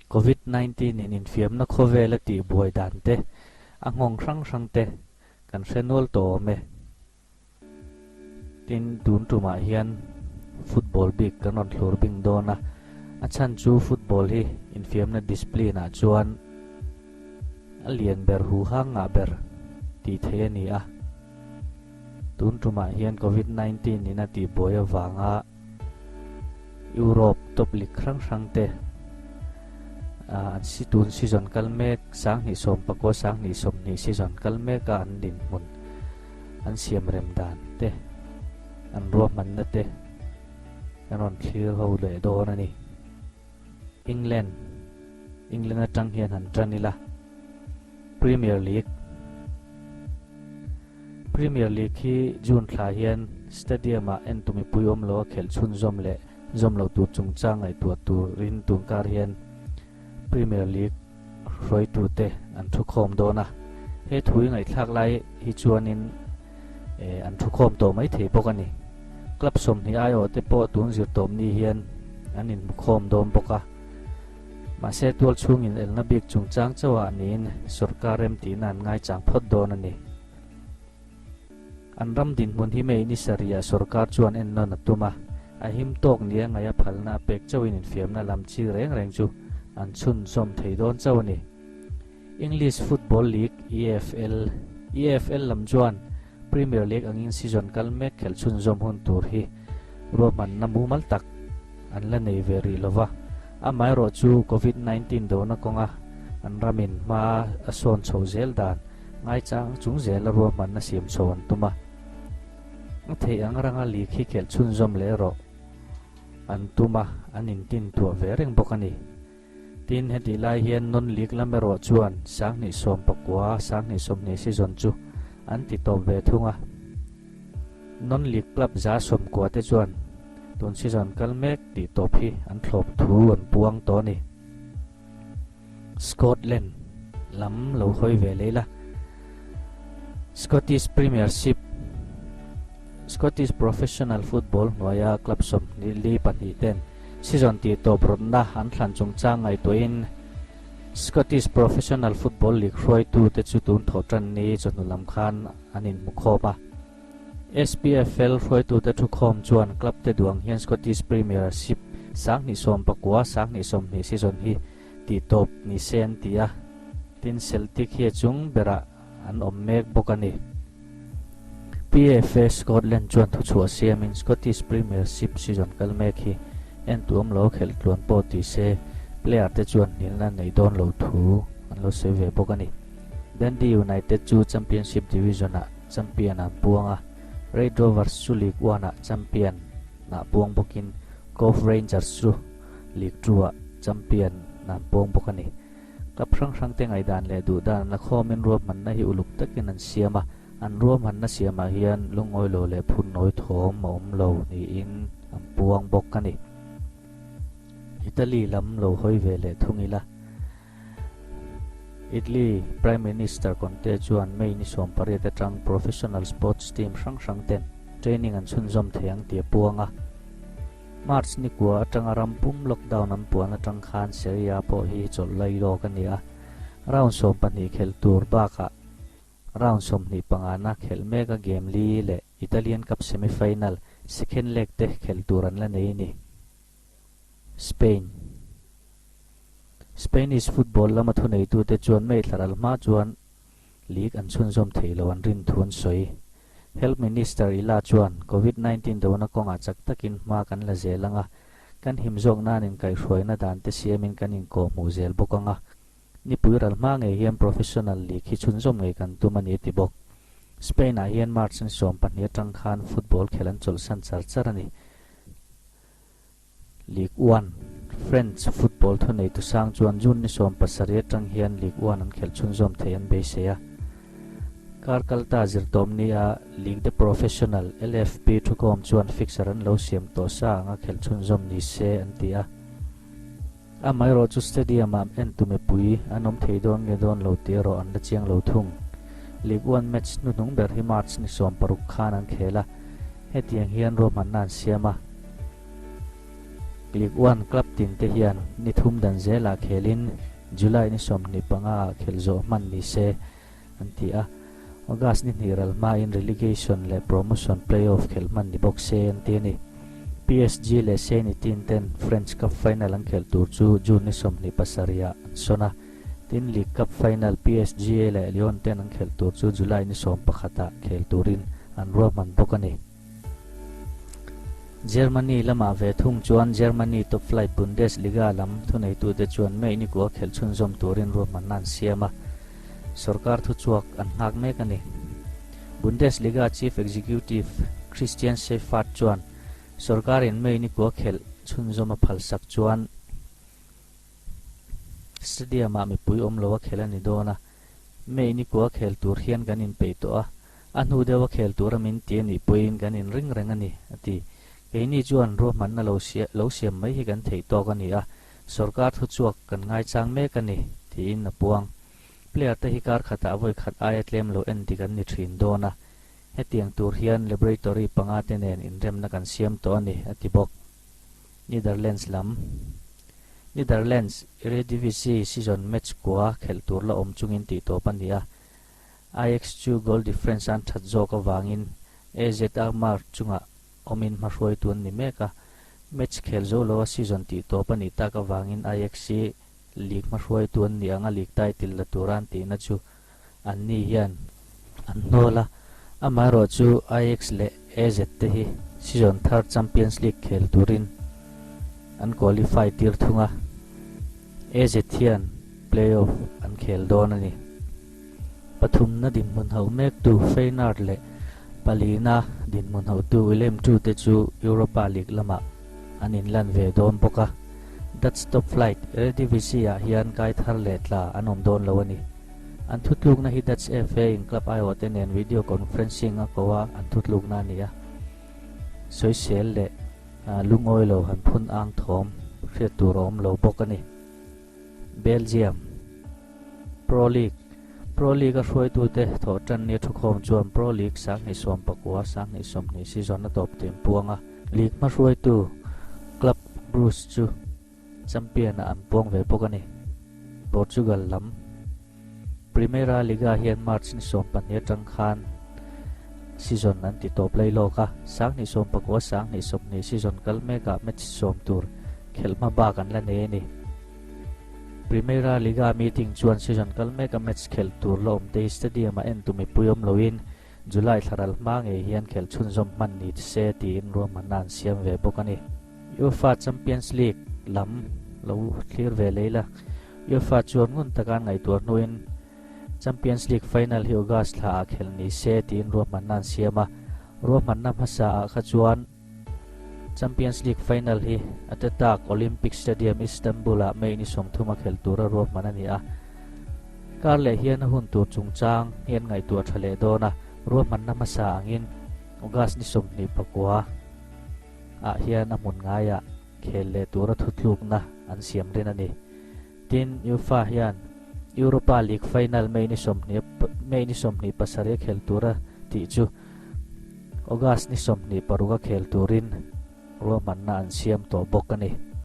Covid 19 in infiamna khawvel a tihbuai dan te, a nghawng hrang hrang te kan hre nual tawh awm e. Tin, tun tumah hian football bik kan rawn thlur bing dawn a, a chhan chu football hi infiamna discipline ah chuan a lian ber hu hang ngah ber tih theih a ni a. Tun tumah hian Covid 19 in a tihbuai avanga Europe top league hrang hrang te an si tun season kal mek 2019 2020 season kal mek a an dinhmun an siam rem dan te an ruahmanna te an rawn thlir ho leh dawn a ni. England England atang hian han tan ila Premier League Premier League hi June thla hian stadium-ah entu mipui awm lo a khelh chhunzawm leh zawm lo tur chungchang ngaihtuah turin tunkar hian Premier League hruaitute an thukhawm dawn a. He thu i ngaihthlak lai hi chuanin an thukhawm tawh mai thei bawk a ni. Club 20 aiawhte pawh tun zirtawp ni hian an inhmukhawm dawn bawk a. Mahse tual chhungin elna bik chungchang chauhah niin sorkar remtihna an ngaichang phawt dawn a ni. An ram dinhmun hi May ni sarihah sorkar chuan ennawn a tum a, a him tawk nia ngaih a phalna a pek chauhin infiamna lam chi reng reng chu an chhunzawm thei dawn chauh a ni. English Football League, EFL, EFL lam chuan Premier League angin season kal mek khelh chhunzawm hun tur hi ruahmanna mumal tak an la nei ve rih lova, amaherawh chu Covid 19 dona kawnga an ramin hma a sawn chho zel dan ngaichang chung zela ruahmanna siam chho an tum a. A theih ang ranga league hi khelh chhunzawm leh erawh an tum a, an intin tuah ve reng bawk a ni. Tin, hetih lai hian non-league lam erawh chuan 2019 2020 season chu an ti tawp ve thung a. Non-league club 190 te chuan tun season kal mek tih tawp hi an thlawp thu an puang tawh a ni. Scotland lam lo hawi ve leh ila. Scottish Premiership Scottish Professional Football hnuaia club 22 ten season tih tawp rawtna an thlan chungchang ngaihtuahin Scottish Professional Football League hruaitute chu tun thawh tan ni chawhnu lam khan an inhmukhawm a. SPFL hruaitute thukhawm chuan club te duang hian Scottish Premiership 2019 2020 season hi tih tawp ni se an ti a, tin Celtic hi a chung berah an awm mek bawk a ni. PFA Scotland chuan thuchhuah siamin Scottish Premiership season kal mek hi entuam lo khelh tluan pawh ti se player te chuan hnilna nei dawn lo thu an lo sawi ve bawk a ni. Dundee United chu Championship Division-ah champion an puang a, Raith Rovers chu League One-ah champion ah puang bawkin Cove Rangers chu League Two-ah champion an puang bawk a ni. Club hrang hrang te ngaihdan leh duhdan an la khawmin ruahmanna hi uluk takin an siam a, an ruahmanna siamah hian lungawi lo leh phunnawi thawm a awm lo niin an puang bawk a ni. Italy lam lo hawi ve leh thung ila. Italy Prime Minister Conte chuan May ni 18 atang professional sports team hrang hrang ten training an chhunzawm thei ang tih a puang a. March ni kua atanga ram pum lockdown an puan atang khan Serie A pawh hi chawlh lai lawk a ni a, round 12 khelh tur bakah round 25 na khelh mek a game li leh Italian Cup semi-final second leg te khelh tur an la nei a ni. Spain Spanish football lama thuneitute chuan May thla ral hma chuan league an chhunzawm thei lo an rin thu an sawi. Health Minister Illa chuan Covid 19 dona kawngah chak takin hma kan la zel anga, kan him zawk nan inkaihhruaina dan te siamin kan inkawh hmuh zel bawk anga, nipui ral hma ngei hian professional league hi chhunzawm ngei kan tum a ni a ti bawk. Spain ah hian March ni 12 atang khan football khelh an chawlhsan char char a ni. Ligue 1, French football thuneitu sang chuan June ni 17 atang hian Ligue 1 an khelh chhunzawm thei an beisei a. Kar kalta zirtawm ni a Ligue de Professional, LFP, thukawm chuan fixture an lo siam tawh sa anga khelh chhunzawm ni se an ti a. Amaherawh chu stadium ah entu mipui an awm thei dawn nge dawn lo tih erawh an la chiang lo thung. Ligue 1 match hnuhnung ber hi March ni 16 khan an khel a, hetiang hian ruahmanna an siam a. League One club tin te hian ni thum dan zelah khelin July ni 25 ah khelh zawh hman ni se an ti a. August ni hnih ral hmain relegation leh promotion play-off khelh hman ni bawk se an ti a ni. PSG leh Saint-Etienne ten French Cup final an khelh tur chu June ni 27 ah an sawn a. Tin, League Cup final PSG leh Lyon ten an khelh tur chu July ni 11 ah khel turin an ruahman bawk a ni. Germany lamah ve thung chuan Germany top flight Bundesliga lam thuneitute chuan May ni kua khelh chhunzawm turin ruahmanna an siam a, sorkar thuchhuak an nghak mek a ni. Bundesliga chief executive Christian Seifert chuan sorkarin May ni kua khelh chhunzawm a phalsak chuan Stadium-ah mipui awm lo a khel a ni dawn a, May ni kua khel tur hian kan inpeih tawh a, a hnu deuh a khel tura min ti a nih pawhin kan inring reng a ni, a ti. Keini chuan ruahmanna lo lo siam mai hi kan theih tawk a ni a, sorkar thuchhuak kan ngaichang mek a ni, tiin a puang. Player te hi kar khatah vawi khat aia tlem lo en dik an ni thin dawn a, hetiang tur hian laboratory panga te nen inremna kan siam tawh a ni, a ti bawk. Netherlands lam Netherlands Eredivisie season match kua khelh tur la awm chungin tih tawp a ni a, Ajax chu goal difference an that zawk avangin AZ Alkmaar chungah awmin hmahruaitu an ni mek a, match khel zo loa season tih tawp a nih tak avangin Ajax hi league hmahruaitu an nih anga league title la tura an tihna chu an ni hian an hnawl a, amaherawh chu Ajax leh AZ te hi season thar Champions League khel turin an qualify tir thung a, AZ hian play-off an khel dawn a ni. Pathumna dinhmun ho mektu Feyenoord leh palina dinhmun hotu Willem II te chu Europa League lamah an inlan ve dawn bawk a, Dutch top flight Eredivisie-ah hian kai thar leh tla an awm dawn lo a ni. An thutlukna hi Dutch FA in club aiawhte nen video conferencing a ko a, an thutlukna a ni a. Sawisel leh lungawi lo han phun ang thawm hriat tur a awm lo bawk a ni. Belgium Pro League Pro League a hruaitute thawh tan nia thukhawm chuan Pro League 2019 2020 season a tawp tih an puang a. League hmahruaitu Club Brugge chu champion ah an puang ve bawk a ni. Portugal lam Primeira Liga hian March ni 12 atang khan season an ti tawp lai lawk a, 2019 2020 season kal mekah match sawm tur khelh hma bak an la nei a ni. Primeira Liga meeting chuan season kal meka match khelh tur la awm te hi stadium-ah en tu mipui awm loin July thla ral hma ngei hian khelh chhunzawm hman ni se tiin ruahmanna an siam ve bawk a ni. UEFA Champions League lam lo thlir ve lei la, UEFA chuan ngun taka an ngaihtuah hnuin Champions League final hi August thla ah khelh ni se tiin ruahmanna an siam a, ruahmanna hmasa ah kha chuan Champions League final hi Ataturk Olympic Stadium, Istanbul-ah May ni 30 a khelh tura ruahman a ni a. Kar leh hian a hun tur chungchang hi an ngaihtuah tha leh dawn a, ruahmanna hmasa angin August ni 29 ah hian a hmun ngaiah khel leh tura thutlukna an siam rin a ni. Tin, UEFA hian Europa League final May ni 20 May ni 27 a khel tura tih chu August ni 26 a khel turin ruahmanna an siam tawh bawk a ni.